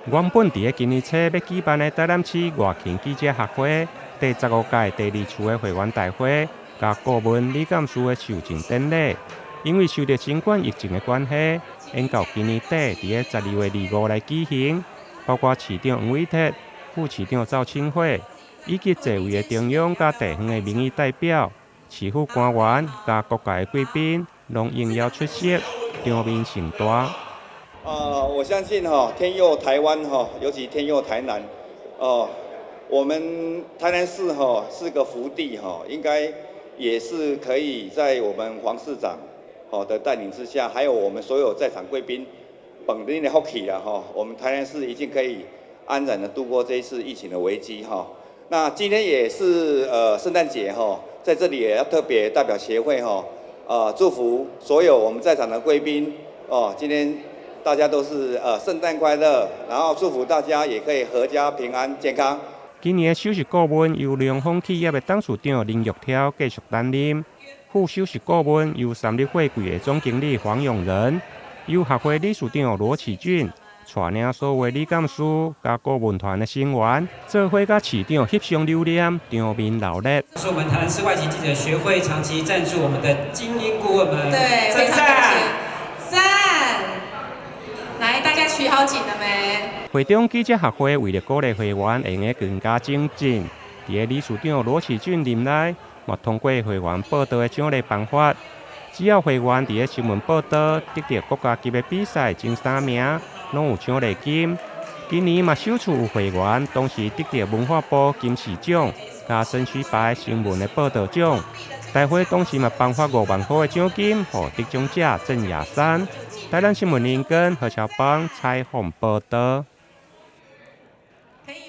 原本佇咧今年初欲舉辦的台南市外勤記者學會第15屆第二次的會員大會，佮顧問李監事的受贈典禮，因為受著新冠疫情的關係，延到今年底佇咧12月25來舉行。包括市長黃偉哲、副市長趙清慧，以及濟位的中央佮地方的民意代表、市府官員佮各界的貴賓，攏應邀出席，場面盛大。啊，我相信哈，天佑台灣哈，尤其天佑台南，哦，我們台南市哈是個福地哈，應該也是可以在我們黃市長好的帶領之下，還有我們所有在場貴賓本身的福氣啦哈，我們台南市一定可以安然的度過這一次疫情的危機哈。那今天也是聖誕節哈，在這裡也要特別代表協會哈，祝福所有我們在場的貴賓哦，今天大家都是聖誕快樂，然後祝福大家也可以闔家平安健康。今年的首席顧問由龍豐企業的董事長林玉挑繼續擔任，副首席顧問由三立貨櫃的總經理黃永仁，由學會理事長羅啟俊帶領所有理監事佮顧問團的成員，做伙佮市長翕相留念，場面鬧熱。是我們台南市外籍記者學會長期贊助我們的精英顧問們，對，非常感謝，讚。來，大家取好景了沒？會中記者學會為著鼓勵會員會用更加精進，佇咧理事長羅啟俊任內，嘛通過會員報道的獎勵辦法，只要會員佇咧新聞報道得著國家級的比賽前三名，攏有獎勵金。今年嘛首次有會員同時得著文化部金視獎佮省許牌新聞的報道獎。大會同時嘛頒發5萬塊的獎金，予得獎者鄭雅山。台南新聞林根何小邦採訪報道。